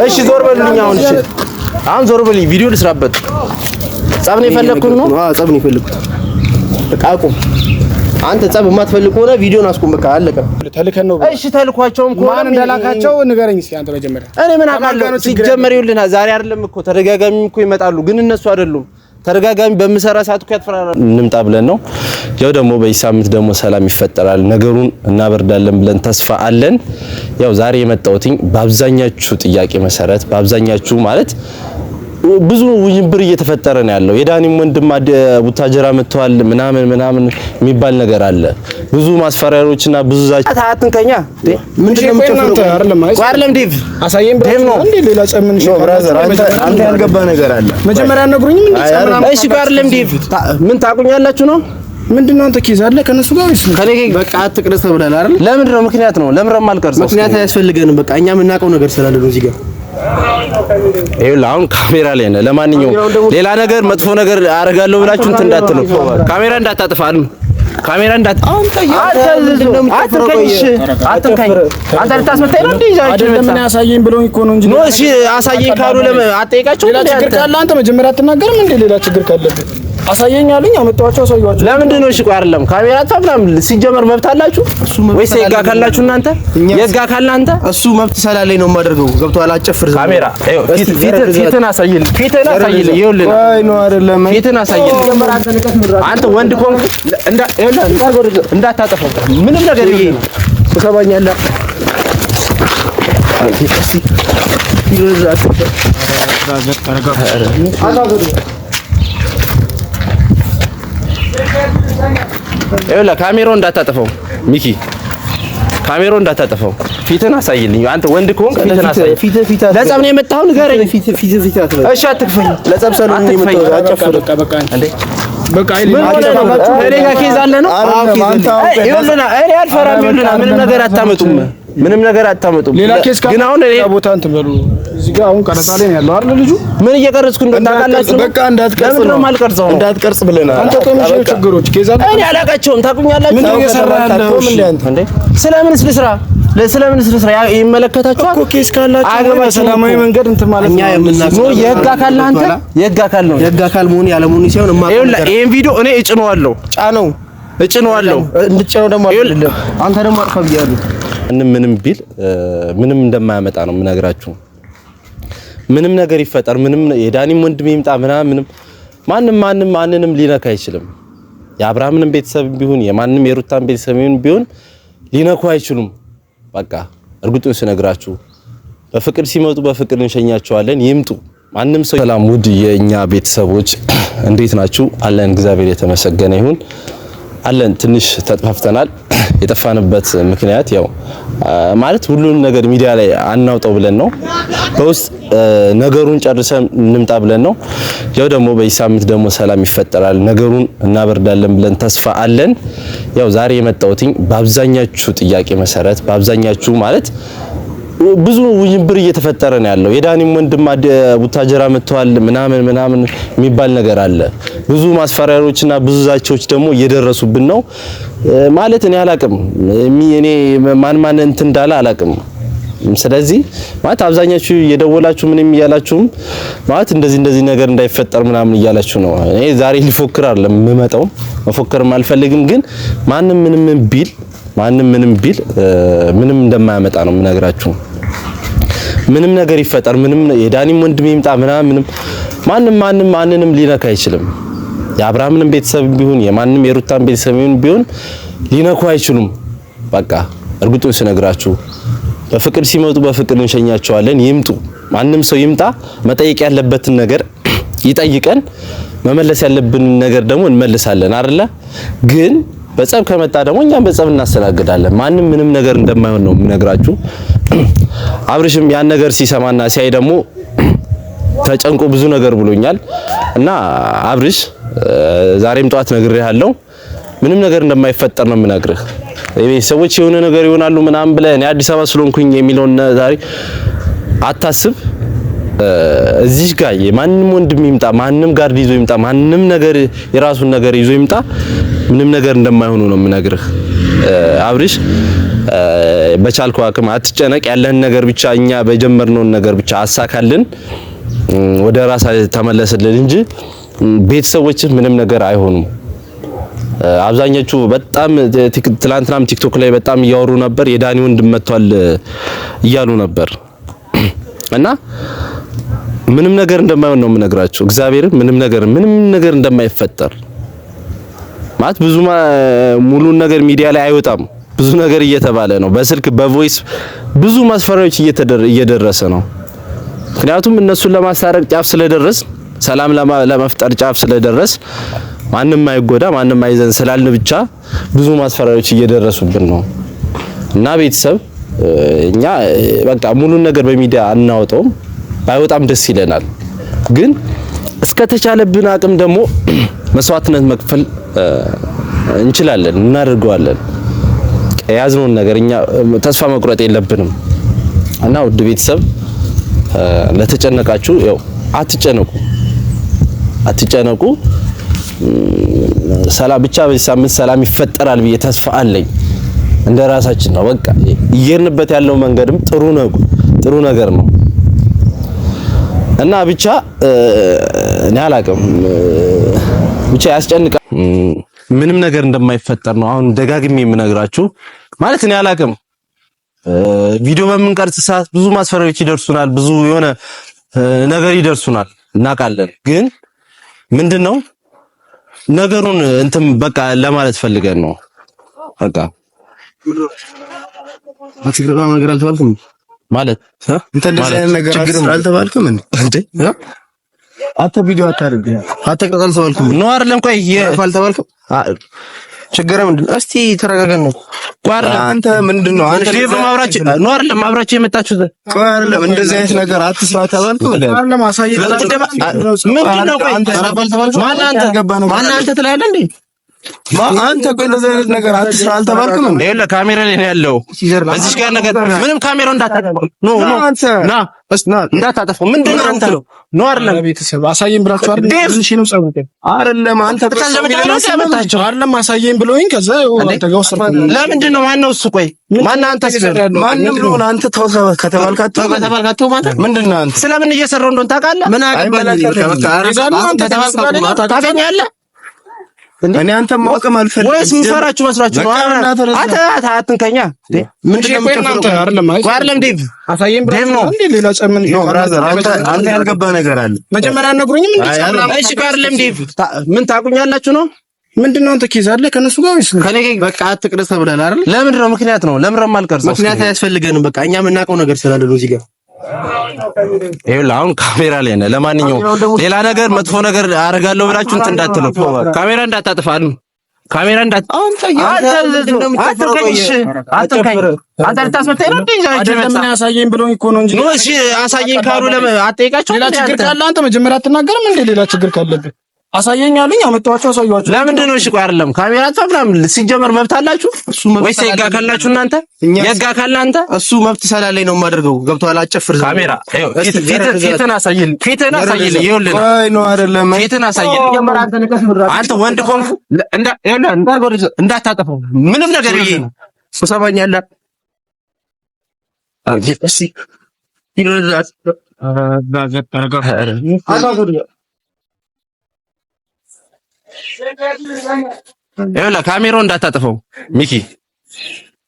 እሺ ዞር በሉልኝ። አሁን እሺ አሁን ዞር በሉልኝ። ቪዲዮ ልስራበት። ጸብ ነው የፈለግኩት ነው። አዎ ጸብ ነው የፈለግኩት። በቃ አቁም። አንተ ጸብ የማትፈልግ ከሆነ ቪዲዮን አስቁም። በቃ አለቀ። ተልከን ነው። እሺ ተልኳቸውም ከሆነ ማን እንደላካቸው ንገረኝ እስኪ አንተ መጀመሪያ። እኔ ምን አውቃለሁ? ሲጀመር ይኸውልህ ዛሬ አይደለም እኮ ተደጋጋሚ እኮ ይመጣሉ፣ ግን እነሱ አይደሉም። ተደጋጋሚ በምሰራ ሰዓት እኮ ያትፈራራል። እንምጣ ብለን ነው ያው ደግሞ በዚህ ሳምንት ደግሞ ሰላም ይፈጠራል፣ ነገሩን እናበርዳለን ብለን ተስፋ አለን። ያው ዛሬ የመጣሁትኝ በአብዛኛችሁ ጥያቄ መሰረት በአብዛኛችሁ ማለት ብዙ ውዥንብር እየተፈጠረ ነው ያለው። የዳኒም ወንድም ቡታጀራ መጥተዋል ምናምን ምናምን የሚባል ነገር አለ። ብዙ ማስፈራሪያዎችና ብዙ ዛቻ አትንከኛ። ምንድነው የምትጨፍረው? አይደለም ዴቭ አሳየኝ ዴቭ ነው እንዴ? ሌላ ጸምን no brother፣ አንተ ያልገባ ነገር አለ። መጀመሪያ ነግሩኝም እንዴ? እሺ ጋር አይደለም ዴቭ፣ ምን ታቁኛላችሁ ነው ምንድነው? አንተ case አለ ከነሱ ጋር ወይስ ከኔ በቃ አትቅረጽ ተብለሃል አይደል? ለምንድን ነው ምክንያት ነው? ለምን ነው የማልቀርጸው? ምክንያት አያስፈልገንም። በቃ እኛ የምናውቀው ነገር ስላለ ነው እዚህ ጋር ይኸውልህ አሁን ካሜራ ላይ ነህ። ለማንኛውም ሌላ ነገር መጥፎ ነገር አደርጋለሁ ብላችሁ እንትን እንዳትሉ፣ ካሜራ እንዳታጥፋ አሉ። ካሜራ አትንካኝ፣ አትንካኝ። አንተ ልታስመታኝ ነው እንዴ? አይደለም እኔ አሳየኝ ብለውኝ እኮ ነው እንጂ no እሺ፣ አሳየኝ ካሉ ለምን አትጠይቃቸውም? ሌላ ችግር ካለ አንተ መጀመሪያ አትናገርም እንዴ? ሌላ ችግር ካለብህ አሳየኝ አሉኝ፣ አመጣኋቸው፣ አሳየኋቸው። ለምንድን ነው? እሺ ቆይ አይደለም ካሜራ አጥፋ ምናምን ሲጀመር መብት አላችሁ ወይስ የህግ አካል ናችሁ እናንተ? የህግ አካል አንተ? እሱ መብት ስላለኝ ነው የማደርገው። ገብቶሃል? አጨፍር። ካሜራ ፊትህን አሳይልኝ፣ ፊትህን አሳይልኝ። ይኸውልህ አይ ነው አይደለም፣ ፊትህን አሳይልኝ። አንተ ወንድ ከሆንክ እንዳታጠፋው ምንም ነገር ይኸውልህ፣ ትሰማኛለህ? ይኸውልህ ካሜራውን እንዳታጠፋው ሚኪ፣ ካሜራውን እንዳታጠፋው። ፊትህን አሳይልኝ። አንተ ወንድ ከሆንክ ፊትህን አሳይልኝ። ለጸብ ነው የመጣኸው? ንገረኝ። እሺ አትክፈኝ። ለጸብ ሰሎን ነው የመጣሁት። አጨፍር። በቃ በቃ ምን ሆነህ ነው? እኔ ጋር case አለ ነው? ይኸውልህ እኔ አልፈራም። ይኸውልህ ምንም ነገር አታመጡም። ምንም ነገር አታመጡም። ሌላ case ግን አሁን እኔ ቦታ እንትን በሉ። እዚህ ጋር አሁን ቀረጻ ላይ ነው ያለው አይደል ልጁ? ምን እየቀረጽኩ እንደሆነ ታውቃላችሁ? በቃ እንዳትቀርጽ ለምንድን ነው የማልቀርጸው? ነው እንዳትቀርጽ ብለናል። አንተ ቆይ ምንድን ነው ችግሮች? case አለ እኔ አላውቃቸውም። ታውቁኛላችሁ? ምንድን ነው እየሰራህ ያለኸው? እሺ እንዴ ስለምንስ ልስራ? ስለምንስ ልስራ? ይመለከታችኋል እኮ case ካላችሁ አያገባችሁም በሰላማዊ እኮ። መንገድ እንትን ማለት እኛ ነው። የምናውቀው no የህግ አካል ነህ አንተ። የህግ አካል ነው። የህግ አካል መሆን ያለመሆኑ ሳይሆን የማውቀው ይኸውልህ ነገር ይሄን ቪዲዮ እኔ እጭነዋለሁ፣ ጫነው እጭነዋለሁ። እንድትጫነው ደግሞ አይደለም። አንተ ደግሞ አጥፋ ብያለሁ። ምንም ምንም ቢል ምንም እንደማያመጣ ነው የምነግራችሁ። ምንም ነገር ይፈጠር፣ ምንም የዳኒም ወንድም ይምጣ ምናምን ምንም ማንም ማንም ማንንም ሊነካ አይችልም። የአብርሃምንም ቤተሰብ ቢሆን የማንም የሩታን ቤተሰብ ቢሆን ሊነኩ አይችሉም። በቃ እርግጡን ስነግራችሁ በፍቅር ሲመጡ በፍቅር እንሸኛቸዋለን። ይምጡ ማንም ሰው። ሰላም ውድ የእኛ ቤተሰቦች እንዴት ናችሁ? አለን፣ እግዚአብሔር የተመሰገነ ይሁን። አለን ትንሽ ተጥፋፍተናል። የጠፋንበት ምክንያት ያው ማለት ሁሉንም ነገር ሚዲያ ላይ አናውጠው ብለን ነው። በውስጥ ነገሩን ጨርሰን እንምጣ ብለን ነው። ያው ደግሞ በዚህ ሳምንት ደግሞ ሰላም ይፈጠራል፣ ነገሩን እናበርዳለን ብለን ተስፋ አለን። ያው ዛሬ የመጣሁትኝ በአብዛኛችሁ ጥያቄ መሰረት በአብዛኛችሁ ማለት ብዙ ውዥንብር እየተፈጠረ ነው ያለው። የዳኒም ወንድም ቡታጀራ መጥተዋል ምናምን ምናምን የሚባል ነገር አለ። ብዙ ማስፈራሪያዎችና ብዙ ዛቻዎች ደግሞ እየደረሱብን ነው። ማለት እኔ አላቅም፣ እኔ ማን ማን እንትን እንዳለ አላቅም። ስለዚህ ማለት አብዛኛችሁ እየደወላችሁ ምንም እያላችሁም ማለት እንደዚህ እንደዚህ ነገር እንዳይፈጠር ምናምን እያላችሁ ነው። እኔ ዛሬ ሊፎክር አይደለም የምመጣው፣ መፎከርም አልፈልግም። ግን ማንም ምንም ቢል ማንም ምንም ቢል ምንም እንደማያመጣ ነው የምነግራችሁ። ምንም ነገር ይፈጠር፣ ምንም የዳኒም ወንድም ይምጣ ምናምን ምንም ማንም ማንም ማንንም ሊነካ አይችልም። የአብርሃምንም ቤተሰብ ቢሆን የማንም የሩታን ቤተሰብ ቢሆን ሊነኩ አይችሉም። በቃ እርግጡን ስነግራችሁ በፍቅር ሲመጡ በፍቅር እንሸኛቸዋለን። ይምጡ፣ ማንም ሰው ይምጣ። መጠየቅ ያለበትን ነገር ይጠይቀን፣ መመለስ ያለብንን ነገር ደግሞ እንመልሳለን። አይደለ ግን በጸብ ከመጣ ደግሞ እኛም በጸብ እናስተናግዳለን። ማንም ምንም ነገር እንደማይሆን ነው የምነግራችሁ። አብርሽም ያን ነገር ሲሰማና ሲያይ ደግሞ ተጨንቆ ብዙ ነገር ብሎኛል እና አብርሽ ዛሬም ጠዋት ነግሬሃለሁ፣ ምንም ነገር እንደማይፈጠር ነው የምነግርህ። ሰዎች የሆነ ነገር ይሆናሉ ምናምን ብለህ እኔ አዲስ አበባ ስለሆንኩኝ የሚለውን ዛሬ አታስብ። እዚህ ጋር የማንም ወንድም ይምጣ፣ ማንም guard ይዞ ይምጣ፣ ማንም ነገር የራሱን ነገር ይዞ ይምጣ፣ ምንም ነገር እንደማይሆኑ ነው የምነግርህ አብርሽ። በቻልከው አቅም አትጨነቅ። ያለህን ነገር ብቻ እኛ በጀመርነውን ነገር ብቻ አሳካልን፣ ወደ ራስ ተመለስልን እንጂ ቤተሰቦችህ ምንም ነገር አይሆኑም። አብዛኞቹ በጣም ትላንትናም ቲክቶክ ላይ በጣም እያወሩ ነበር። የዳኒ ወንድም መጥቷል እያሉ ነበር እና ምንም ነገር እንደማይሆን ነው የምነግራችሁ። እግዚአብሔርን ምንም ነገር እንደማይፈጠር ማለት ብዙ ሙሉን ነገር ሚዲያ ላይ አይወጣም። ብዙ ነገር እየተባለ ነው። በስልክ በ voice ብዙ ማስፈራሪያዎች እየደረሰ ነው። ምክንያቱም እነሱን ለማስታረቅ ጫፍ ስለደረስ፣ ሰላም ለመፍጠር ጫፍ ስለደረስ፣ ማንም አይጎዳ ማንም አይዘን ስላልን ብቻ ብዙ ማስፈራሪያዎች እየደረሱብን ነው። እና ቤተሰብ እኛ በቃ ሙሉን ነገር በሚዲያ አናወጣውም፣ ባይወጣም ደስ ይለናል። ግን እስከተቻለብን አቅም ደግሞ መስዋዕትነት መክፈል እንችላለን፣ እናደርገዋለን። የያዝነውን ነገር እኛ ተስፋ መቁረጥ የለብንም። እና ውድ ቤተሰብ ለተጨነቃችሁ ያው አትጨነቁ፣ አትጨነቁ። ሰላም ብቻ በዚህ ሳምንት ሰላም ይፈጠራል ብዬ ተስፋ አለኝ። እንደ ራሳችን ነው በቃ እየሄድንበት ያለው መንገድም ጥሩ ነው፣ ጥሩ ነገር ነው። እና ብቻ እኔ አላውቅም፣ ብቻ ያስጨንቃል። ምንም ነገር እንደማይፈጠር ነው አሁን ደጋግሜ የምነግራችሁ። ማለት እኔ አላውቅም፣ ቪዲዮ በምንቀርጽ ሰዓት ብዙ ማስፈራሪያዎች ይደርሱናል፣ ብዙ የሆነ ነገር ይደርሱናል፣ እናውቃለን። ግን ምንድነው ነገሩን እንትን በቃ ለማለት ፈልገን ነው በቃ። ነገር አልተባልክም ማለት እንተ እንደዚህ አይነት ነገር አልተባልክም እንዴ? አንተ ቪዲዮ አታድርግ፣ አትቅረጽ አልተባልክም? ነው አይደለም? ቆይ አልተባልክም? ችግር ምንድን ነው? እስቲ ተረጋጋን ነው። ቆይ አይደለም፣ አንተ ምንድን ነው? አንተ ዴቭ ማብራችሁ ነው አይደለም? አብራችሁ የመጣችሁት ቆይ አይደለም፣ እንደዚህ አይነት ነገር አትስራ ተባልክም እንዴ? አይደለም አሳየኝ። ምንድን ነው? ቆይ ማን አንተ? ማን አንተ ትላለህ እንዴ? አንተ ቆይ እንደዚህ አይነት ነገር አትስራ አልተባልክም እንዴ? ይኸውልህ ካሜራ ላይ ነው ያለው። እዚህ ጋር ነገር ምንም ካሜራው እንዳታጠፋው። No, no፣ ና እንዳታጠፋው። ምንድን ነው አንተ? No አይደለም፣ ቤተሰብ አሳየኝ ብላችሁ አይደል? እሺ ነው ጸቡ አይደለም። አንተ ያመጣቸው አይደለም አሳየኝ ብሎኝ ከዛ አንተ ጋር ወሰድኩኝ። ለምንድን ነው? ማነው እሱ? ቆይ ማነው አንተ? ማንም ነው አንተ ተው ከተባልካቸው ከተባልካቸው ማለት ምንድን ነው አንተ? ስለምን እየሰራው እንደሆነ ታውቃለህ? ምን አገባኝ? ታገኛለህ። እኔ አንተ ማወቅም አልፈልግም። ወይስ የምፈራችሁ መስሏችሁ ነው? አንተ አትንከኛ። ምንድን ነው የምትጨፍረው? አይደለም ዴቭ አሳየኝ ብላችሁ እንዴ? ሌላ ጸምን No brother፣ አንተ ያልገባ ነገር አለ። መጀመሪያ አልነግሩኝም እንዴ? እሺ አይደለም ዴቭ፣ ምን ታውቁኛላችሁ ነው? ምንድን ነው አንተ case አለ ከነሱ ጋር ወይስ ከኔ ጋር? በቃ አትቅረጽ ተብለሃል አይደል? ለምንድን ነው? ምክንያት ነው። ለምንድን ነው የማልቀርጸው? ምክንያት አያስፈልገንም። በቃ እኛ የምናውቀው ነገር ስላለ ነው እዚህ ጋር። ይኸውልህ አሁን ካሜራ ላይ ነህ። ለማንኛውም ሌላ ነገር መጥፎ ነገር አደርጋለሁ ብላችሁ እንትን እንዳትሉ፣ ካሜራ እንዳታጥፋ፣ ካሜራ እንዳት አትንካኝ። አንተ ልታስመታኝ ነው እንዴ? አይደለም እኔ አሳየኝ ብሎኝ እኮ ነው እንጂ። No እሺ፣ አሳየኝ ካሉ ለምን አትጠይቃቸውም? ሌላ ችግር ካለ አንተ መጀመሪያ አትናገርም እንዴ? ሌላ ችግር ካለብህ አሳየኝ አሉኝ፣ አመጣኋቸው፣ አሳየኋቸው። ለምንድን ነው? እሺ ቆይ አይደለም ካሜራ አጥፋ ምናምን ሲጀመር መብት አላችሁ ወይስ የህግ አካል ናችሁ እናንተ? የህግ አካል አንተ? እሱ መብት ስላለኝ ነው የማደርገው። ገብቶሃል? አጨፍር። ካሜራ ፊትህን አሳይልኝ፣ ፊትህን አሳይልኝ። ይኸውልህ ቆይ ነው አይደለም፣ ፊትህን አሳይልኝ። አንተ ወንድ ከሆንክ እንዳታጠፋው ምንም ነገር ይሄ ትሰማኛለህ? እሺ ይኸውልህ ካሜራው እንዳታጠፈው ሚኪ፣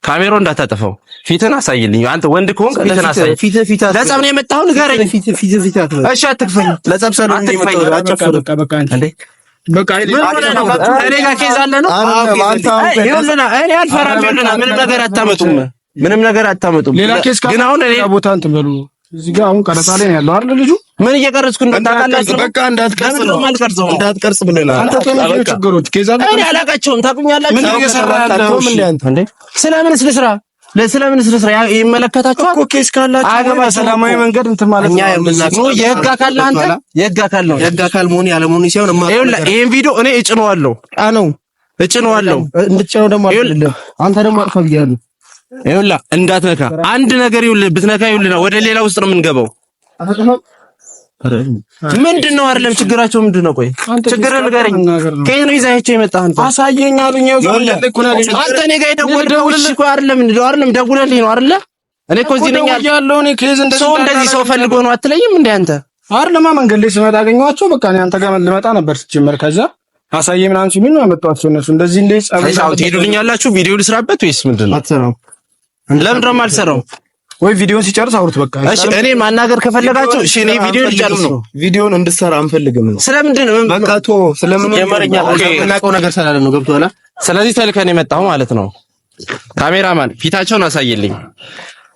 ካሜራው እንዳታጠፈው። ፊትህን አሳይልኝ። አንተ ወንድ ከሆንክ ፊትህን አሳይ። ለጸብ ነው የመጣኸው? ንገረኝ። እሺ አትክፈኝ። ለጸብ ሳልሆን ነው የመጣሁት። አጨፍር እንዴ በቃ እኔ ጋር case አለ ነው። ይኸውልህ እኔ አልፈራም። ይኸውልህ ምንም ነገር አታመጡም። ምንም ነገር አታመጡም። ሌላ case ግን አሁን እኔ ቦታ እንትን በሉ። እዚህ ጋር አሁን ቀረጻ ላይ ነው ያለው አይደል ልጁ? ምን እየቀረጽኩ እንደሆነ ታውቃላችሁ? በቃ እንዳትቀርጽ ነው የማልቀርጸው። እንዳትቀርጽ ብለናል። አንተ ተነግሮ ችግሮች case አለ። እኔ አላውቃቸውም። ታውቁኛላችሁ? ምን እየሰራ ያለው እንዴ? ስለምን ስለ ለስለምን ስለ ስራ ይመለከታችኋል እኮ case ካላችሁ በሰላማዊ መንገድ እንትን ማለት እኛ ነው። የምናውቀው የህግ አካል አንተ የህግ አካል ነው። የህግ አካል መሆን ያለመሆኑ ሳይሆን ይኸውልህ ይሄን ቪዲዮ እኔ እጭነዋለሁ ነው እጭነዋለሁ። እንድትጭነው ደግሞ አይደለም አንተ ደግሞ አጥፋ ብያለሁ። ይኸውልህ እንዳትነካ አንድ ነገር ይኸውልህ፣ ብትነካ ይኸውልህ ወደ ሌላ ውስጥ ነው የምንገባው። ምንድን ነው አይደለም? ችግራቸው ምንድን ነው? ቆይ ችግር ንገረኝ። ከየት ነው ይዘሃቸው የመጣህ አንተ? አሳየኝ አሉኝ። አንተ እኔ ጋር የደወልከው እኮ አይደለም አይደለም፣ ደውለህልኝ ነው አይደለ? እኔ እኮ እዚህ ነኝ ያለው። እኔ case እንደዚህ ሰው እንደዚህ ሰው ፈልጎ ነው አትለኝም እንዴ አንተ? አይደለማ መንገድ ላይ ስመጣ አገኘኋቸው። በቃ እኔ አንተ ጋር ልመጣ ነበር ሲጀመር። ከዛ አሳየኝ ምናምን ሲሉኝ ነው ያመጣኋቸው። እነሱ እንደዚህ እንደ ጸብ ትሄዱልኛላችሁ። ቪዲዮ ልስራበት ወይስ ምንድን ነው? አትሰራም። ለምንድን ነው የማልሰራው? ወይ ቪዲዮን ሲጨርስ አውሩት። በቃ እሺ፣ እኔ ማናገር ከፈለጋችሁ እሺ፣ እኔ ቪዲዮ ልጨርስ ነው። ቪዲዮን እንድሰራ አንፈልግም ነው። ስለምንድን ነው? በቃ ቶ ስለምን ጀመረኛ የምናውቀው ነገር ስላለ ነው። ገብቶሃል? ስለዚህ ተልከን የመጣሁ ማለት ነው። ካሜራማን ፊታቸውን አሳየልኝ።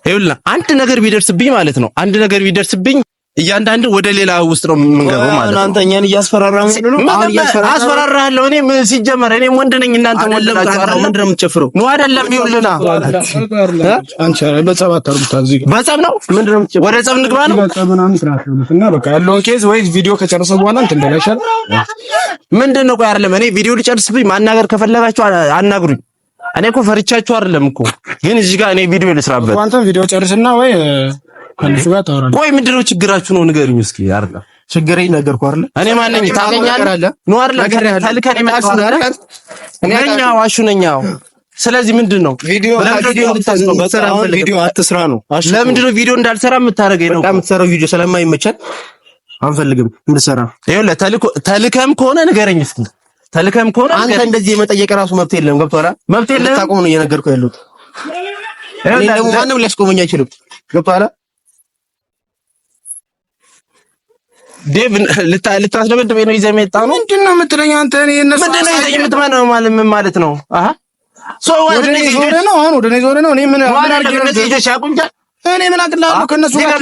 ይኸውልህ አንድ ነገር ቢደርስብኝ ማለት ነው፣ አንድ ነገር ቢደርስብኝ እያንዳንዱ ወደ ሌላ ውስጥ ነው የምንገባው ማለት ነው። አንተ እኛን እያስፈራራህ ነው። አሁን አስፈራራለሁ። እኔ ሲጀመር እኔም ወንድ ነኝ፣ እናንተ ወንድ ናችሁ። አይደለም ምንድን ነው የምትጨፍረው? ነው አይደለም? ይኸውልህ አንቺ በጸብ አታርጉት። እዚህ በጸብ ነው ምንድን ነው የምትጨፍረው? ወደ ጸብ እንግባ ነው በጸብ ምናምን እና በቃ ያለውን case ወይ ቪዲዮ ከጨረሰ በኋላ እንትን እንደላይሻል ምንድን ነው? ቆይ አይደለም፣ እኔ ቪዲዮ ልጨርስብኝ። ማናገር ከፈለጋችሁ አናግሩኝ። እኔ እኮ ፈርቻችሁ አይደለም እኮ፣ ግን እዚህ ጋር እኔ ቪዲዮ ልስራበት። አንተም ቪዲዮ ጨርስና ወይ ከእነሱ ጋር ታወራለህ። ቆይ ምንድን ነው ችግራችሁ ነው ንገሩኝ እስኪ። አይደለም ችግሬን ነገርኩህ አይደለ? እኔ ማን ነኝ ታገኛለህ? ነው አይደለም? ተልከን የመጣው አይደል? ነኝ አሹ ነኝ። ስለዚህ ምንድን ነው ቪዲዮ ቪዲዮ አትስራ ነው። ለምንድን ነው ቪዲዮ እንዳልሰራ የምታደርገኝ ነው? በጣም የምትሰራው ቪዲዮ ስለማይመቸን አንፈልግም እንድሰራ። ይኸውልህ ተልከም ከሆነ ንገረኝ እስኪ። ተልከም ከሆነ አንተ እንደዚህ የመጠየቅ ራሱ መብት የለም። ገብቶሃል? መብት የለም። ልታቆም ነው እየነገርኩህ ያለሁት። እኔ ደግሞ ማንም ሊያስቆመኝ አይችልም። ገብቶሃል? ዴቭ ልታስደበድበኝ ነው ይዘህ የመጣህ ነው? ምንድን ነው የምትለኝ አንተ? እኔ እነሱ ምንድን ነው ይዘህ የምትመጣው ማለት ምን ማለት ነው? አሃ ሰው ወደ እኔ ዞረህ ነው አሁን፣ ወደ እኔ ዞረህ ነው። እኔ ምን አድርጌ ነው እነዚህ ልጆች ያቁምጃል? እኔ ምን አቅላለሁ? ከእነሱ ጋር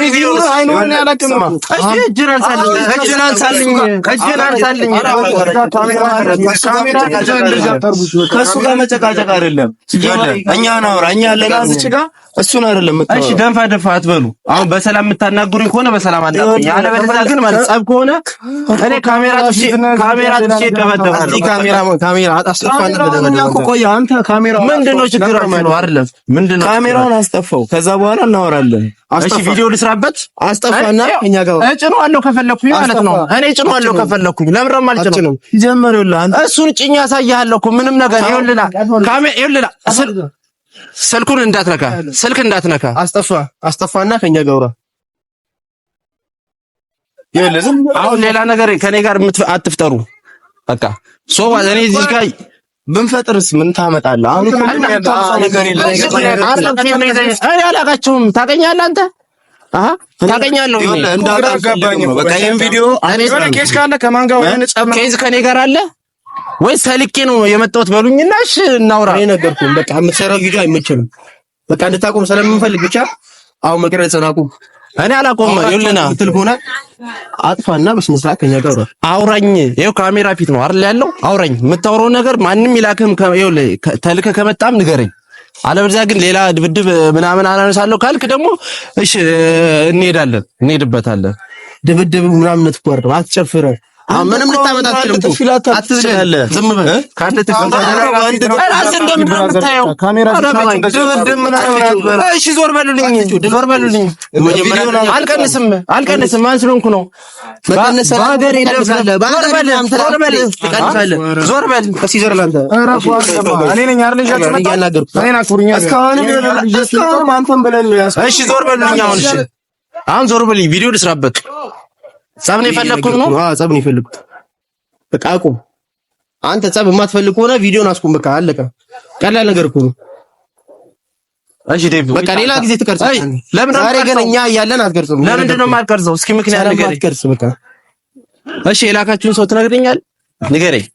አይኖር እኔ አላውቅም። እሺ እጅህን አንሳልኝ፣ እጅህን አንሳልኝ፣ እጅህን አንሳልኝ። ከእሱ ጋር መጨቃጨቅ አይደለም። እኛ እናውራ፣ እኛ አለን እዚች ጋር እሱን አይደለም። እሺ ደንፋ ደንፋ አትበሉ። አሁን በሰላም የምታናግሩኝ ከሆነ በሰላም አናግሩኝ፣ አለበለዚያ ግን ማለት ጸብ ከሆነ እኔ ካሜራ ጥሼ ካሜራ ጥሼ እደበደባለሁ። ካሜራ ካሜራ አስጠፋን። ቆይ አንተ ካሜራ ምንድን ነው ችግራችሁ ነው? አይደለም ምንድን ነው ካሜራውን አስጠፋው። ከዛ በኋላ እናወራለን። እሺ ቪዲዮ ልስራበት። አስጠፋና እኛ ጋር እጭነዋለሁ ከፈለኩኝ ማለት ነው። እኔ እጭነዋለሁ ከፈለኩኝ። ለምን ደግሞ አልጭነው? ጀመር ይኸውልህ፣ አንተ እሱን ጭኜ አሳይሃለሁ እኮ ምንም ነገር ይኸውልህ፣ ካሜራ ይኸውልህ፣ ስልኩን እንዳትነካ፣ ስልክ እንዳትነካ። አስጠፋ አስጠፋና ከኛ ጋር አውራ። ይኸውልህ አሁን ሌላ ነገር ከኔ ጋር አትፍጠሩ። በቃ so እኔ እዚህ ጋር ብንፈጥርስ ምን ታመጣለህ? አሁን እኮ ነገር የለም። እኔ አላውቃቸውም። ታውቀኛለህ አንተ? አሃ ታውቀኛለህ። በቃ ይሄን ቪዲዮ case ካለ ከማን ጋር case ከኔ ጋር አለ ወይስ ተልኬ ነው የመጣሁት በሉኝና፣ እሺ እናውራ። እኔ ነገርኩህ። በቃ የምትሰራው ቪዲዮ አይመቸንም። በቃ እንድታቆም ስለምንፈልግ ብቻ አሁን መቅረጽን አቁም። እኔ አላቆምም። ይኸውልህ ትል ከሆነ አጥፋና በስነ ስርዓት ከኛ ጋር አውራኝ። ይኸው ካሜራ ፊት ነው አይደል ያለው? አውራኝ። የምታወራው ነገር ማንም ይላክህም። ይኸውልህ ተልከህ ከመጣም ንገረኝ። አለበለዚያ ግን ሌላ ድብድብ ምናምን አናነሳለሁ ካልክ ደግሞ እሺ እንሄዳለን፣ እንሄድበታለን። ድብድብ ምናምን ትቆርጥ አትጨፍረ ምንም ልታመጣ አትችልም። አትችልም። ዝም በል ከአንተ ራስህ እንደምንድን ነው የምታየው? ድብድብ ምናምን አትበል። እሺ ዞር በሉልኝ፣ ዞር በሉልኝ። አልቀንስም፣ አልቀንስም። ማን ስለሆንኩ ነው? በሀገሬ ዞር በል፣ ዞር በል። እሺ ዞር በሉልኝ። አሁን እሺ፣ አሁን ዞር በሉልኝ። ቪዲዮ ልስራበት። ጸብ ነው የፈለግኩት ነው። አዎ ጸብ ነው የፈለግኩት። በቃ አቁም። አንተ ጸብ የማትፈልግ ከሆነ ቪዲዮን አስቁም። በቃ አለቀ። ቀላል ነገር እኮ ነው። እሺ ዴቭ፣ በቃ ሌላ ጊዜ ትቀርጻለህ። ለምን ዛሬ ግን እኛ እያለን አትቀርጽም? ለምንድን ነው የማልቀርጸው? እስኪ ምክንያት ንገረኝ። አትቀርጽ በቃ። እሺ የላካችሁን ሰው ትነግረኛለህ? ንገረኝ።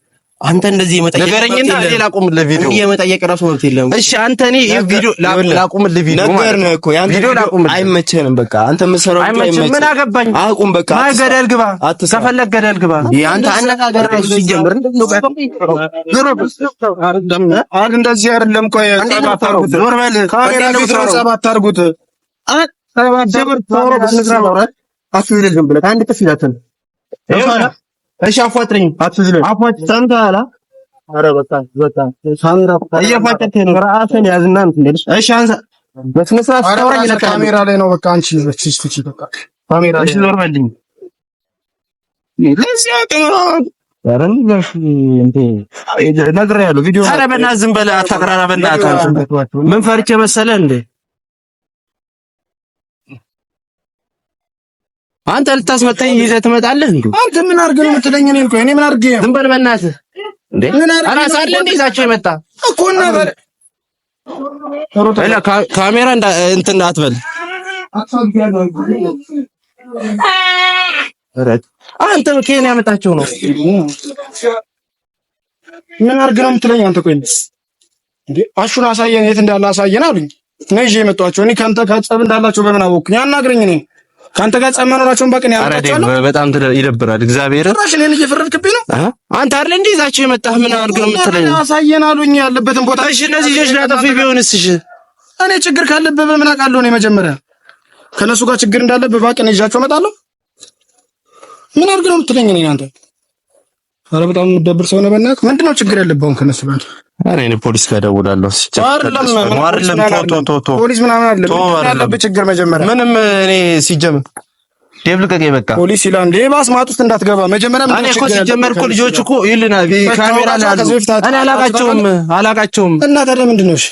አንተ እንደዚህ የመጠየቅ ንገረኝና እኔ ላቁምልህ ቪዲዮ። የመጠየቅ ራሱ መብት የለም። እሺ አንተ እኔ ቪዲዮ ላቁምልህ ቪዲዮ ነገርንህ እኮ ያንተ ቪዲዮ ላቁምልህ። አይመቸንም። በቃ አንተ የምትሰራው ቪዲዮ አይመቸንም። ምን አገባኝ? አቁም በቃ። ማይ ገደል ግባ፣ ከፈለግ ገደል ግባ። ያንተ አነጋገር ራሱ ሲጀምር እንደዚህ አይደለም። ቆይ ዞር በል። ካሜራ ፊት ነው፣ ጸብ አታርጉት። አትዝለል ብለህ አንድ ጥፍ ይላታል። እሺ አፏጥረኝ፣ አትዝለል። ሰምተሃል? ኧረ በቃ በቃ ካሜራ እየፏጨተኝ ነው። ራስህን ያዝና እንትን ልልሽ። እሺ አንሳ፣ በስነ ስርዓት ስታወራኝ ለካ ካሜራ ላይ ነው። በቃ አንቺ እቺ እቺ በቃ ካሜራ እሺ ዞር በልኝ። ለዚህ ነግሬሃለሁ። ቪዲዮ ኧረ በእናትህ ዝም በል አታቅራራ። በእናትህ ምን ፈርቼ መሰለህ እንዴ? አንተ ልታስመታኝ ይዘህ ትመጣለህ እንዴ? አንተ ምን አድርገህ ነው የምትለኝ? እኔ እኮ እኔ ምን አድርጌ? ዝም በል በእናትህ እንዴ! እራስህ አይደል እንዴ ይዛቸው የመጣ እኮ እና ካሜራ እንትን አትበል። አንተ ከየት ያመጣቸው ነው? ምን አድርገህ ነው የምትለኝ? አንተ ቆይ እንዴ አሹን አሳየን፣ የት እንዳለ አሳየን አሉኝ። ነው ይዤ የመጣኋቸው። እኔ ከአንተ ጋር ጸብ እንዳላቸው በምን አወኩኝ? አናግረኝ። እኔ ከአንተ ጋር ጸብ መኖራቸውን በቅን ያመጣቸዋለሁ። በጣም ይደብራል። እግዚአብሔር ጭራሽ እኔን እየፈረድክብኝ ነው። አንተ አይደል እንዴ ይዛቸው የመጣህ? ምን አድርገህ ነው የምትለኝ? አሳየን አሉኝ ያለበትን ቦታ። እሺ እነዚህ ልጆች ሊያጠፉ ቢሆንስ? እሺ እኔ ችግር ካለብህ በምን አውቃለሁ? እኔ መጀመሪያ ከነሱ ጋር ችግር እንዳለብህ ባቅ እኔ ይዣቸው እመጣለሁ። ምን አድርገህ ነው የምትለኝ? እኔ አንተ ኧረ በጣም የምትደብር ሰው ነህ። በእናትህ ምንድን ነው ችግር ያለብህ አሁን ከነሱ ጋር? ኧረ እኔ ፖሊስ ጋር እደውላለሁ። ፖሊስ ምናምን አይደለም ችግር መጀመሪያ ምንም እኔ ሲጀምር ዴቭ ልቀቀኝ በቃ። ፖሊስ ይላል ሌባ አስማት ውስጥ እንዳትገባ መጀመሪያ። እኔ እኮ ሲጀመር እኮ ልጆች እኮ ይልና ካሜራ ላይ አሉ። እኔ አላቃቸውም አላቃቸውም። እና ታዲያ ምንድን ነው? እሺ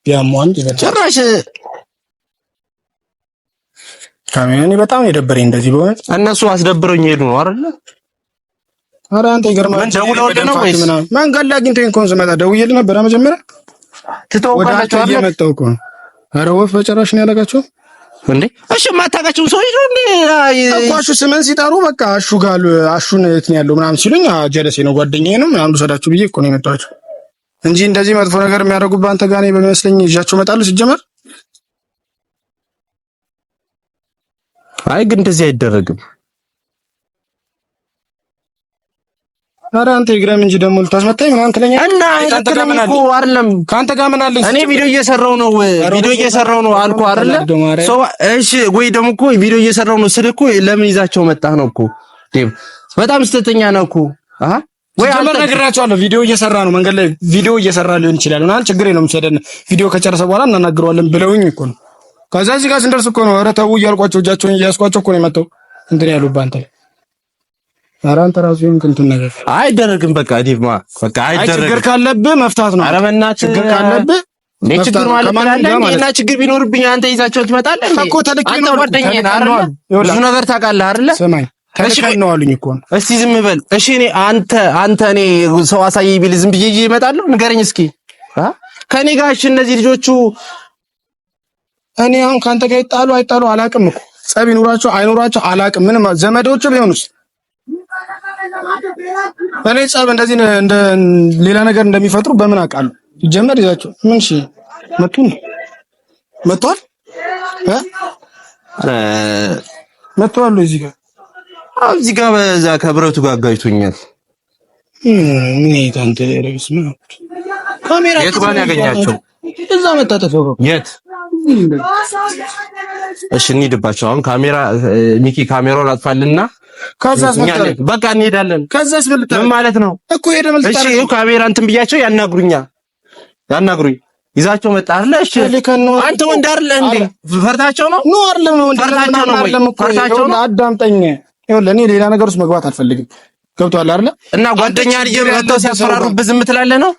ያሟን ጭራሽ ካሜራ እኔ በጣም የደበረኝ እንደዚህ በሆነ እነሱ አስደብረኝ ሄዱ ነው አይደለ? ኧረ አንተ ይገርማል። ምን ደውለውልህ ነው ወይስ መንገድ ላይ አግኝተኸኝ እኮ ስመጣ ደውዬልህ ነበር። መጀመሪያ ትተውቃላችሁ አይደል? እየመጣሁ እኮ ነው። ኧረ ወፍ በጭራሽ ነው ያላቃቸው እንዴ? እሺ የማታውቃቸው ሰዎች ነው እንዴ? እኮ አሹ ስምን ሲጠሩ በቃ አሹ ጋር አሹን የት ነው ያለው ምናምን ሲሉኝ ጀለሴ ነው ጓደኛዬ ነው ምናምን ልውሰዳችሁ ብዬ እኮ ነው የመጣኋቸው እንጂ እንደዚህ መጥፎ ነገር የሚያደርጉብህ አንተ ጋር እኔ በሚመስለኝ ይዣቸው እመጣለሁ ሲጀመር። አይ ግን እንደዚህ አይደረግም። ኧረ አንተ ይግረም እንጂ ደግሞ ልታስመታኝ ምናምን ትለኛለህ። እና እኮ አይደለም ከአንተ ጋር ምን አለኝ? እኔ ቪዲዮ እየሰራሁ ነው፣ ቪዲዮ እየሰራሁ ነው አልኩህ አይደለ? ሰው እሺ፣ ወይ ደግሞ እኮ ቪዲዮ እየሰራሁ ነው ስልህ እኮ ለምን ይዛቸው መጣህ ነው እኮ ዴቭ። በጣም ስህተተኛ ነው እኮ። አሃ ወይ አንተ ነግራቸዋለሁ። ቪዲዮ እየሰራ ነው፣ መንገድ ላይ ቪዲዮ እየሰራ ሊሆን ይችላል ምናምን፣ ችግር የለውም። ሰደን ቪዲዮ ከጨረሰ በኋላ እናናግረዋለን ብለውኝ እኮ ነው። ከዛ እዚህ ጋር ስንደርስ እኮ ነው ኧረ ተው እያልኳቸው እጃቸውን እያስኳቸው እኮ ነው የመጣው እንትን ያሉብህ አንተ ላይ። ኧረ አንተ ራሱ ይሁን እንትን ነገር አይደረግም። በቃ ዲቭማ በቃ አይደረግም። ችግር ካለብህ መፍታት ነው። ኧረ በእናትህ ችግር ካለብህ ችግር ማለት እና ችግር ቢኖርብኝ አንተ ይዛቸው ትመጣለህ እንዴ? እኮ ተልኬ ነው። ጓደኛዬ ነህ አይደል? ብዙ ነገር ታውቃለህ አይደለ? ስማኝ ተልከን ነው አሉኝ እኮ። እስቲ ዝም በል እሺ። እኔ አንተ አንተ እኔ ሰው አሳየኝ ቢል ዝም ብዬ እመጣለሁ? ንገረኝ እስኪ ከእኔ ጋር እሺ። እነዚህ ልጆቹ እኔ አሁን ከአንተ ጋር ይጣሉ አይጣሉ አላውቅም እኮ ጸብ ይኑራቸው አይኑራቸው አላውቅም። ምንም ዘመዶቹ ቢሆኑስ እኔ ጸብ እንደዚህ እንደ ሌላ ነገር እንደሚፈጥሩ በምን አውቃለሁ? ሲጀመር ይዛቸው ምን እሺ፣ መጡ ነው መጥቷል እ መጥቷል እዚህ ጋር አዎ፣ እዚህ ጋር በዛ ከብረቱ ጋር አጋጭቶኛል። ምን ይታንተ ረስ ነው ካሜራ የት ጋር ያገኛቸው? እዛ መታጠፊያው ጋር የት? እሺ እንሂድባቸው። አሁን ካሜራ ሚኪ ካሜራውን አጥፋልና ከዛስ በቃ እንሄዳለን። ከዛስ ምን ማለት ነው እኮ ሄደ መልስ። እሺ ይኸው ካሜራ እንትን ብያቸው ያናግሩኛ ያናግሩኝ ይዛቸው መጣ አይደለ? እሺ አንተ ወንድ አይደለ እንዴ? ፈርታቸው ነው no አይደለም ነው ፈርታቸው ነው ወይ? ፈርታቸው ነው። አዳምጠኝ። ይኸውልህ እኔ ሌላ ነገር ውስጥ መግባት አልፈልግም። ገብቶሃል አይደለ? እና ጓደኛ ልጅ መጥተው ሲያስፈራሩብህ ዝም ትላለህ ነው?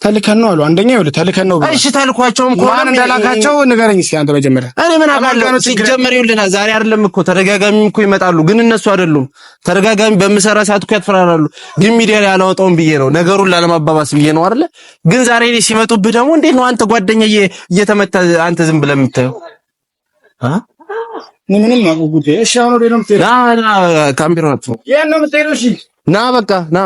ተልከን ነው አሉ። አንደኛ ይኸውልህ ተልከን ነው። እሺ ተልኳቸውም እኮ ማን እንደላካቸው ንገረኝ እስኪ አንተ መጀመሪያ። እኔ ምን አውቃለሁ? ሲጀመር ይኸውልህ ዛሬ አይደለም እኮ ተደጋጋሚም እኮ ይመጣሉ፣ ግን እነሱ አይደሉም። ተደጋጋሚ በምሰራ ሰዓት እኮ ያስፈራራሉ፣ ግን ሚዲያ ላይ አላወጣውም ብዬ ነው ነገሩን ላለማባባስ ብዬ ነው አይደለ? ግን ዛሬ እኔ ሲመጡብህ ደግሞ እንዴት ነው አንተ ጓደኛ እየተመታ አንተ ዝም ብለህ የምታየው? አ ምንም አውቀው ጉዳይ። እሺ አሁን ወደ ነው የምትሄደው? ና ና ካሜራውን አጥፋው። የት ነው የምትሄደው? እሺ ና በቃ ና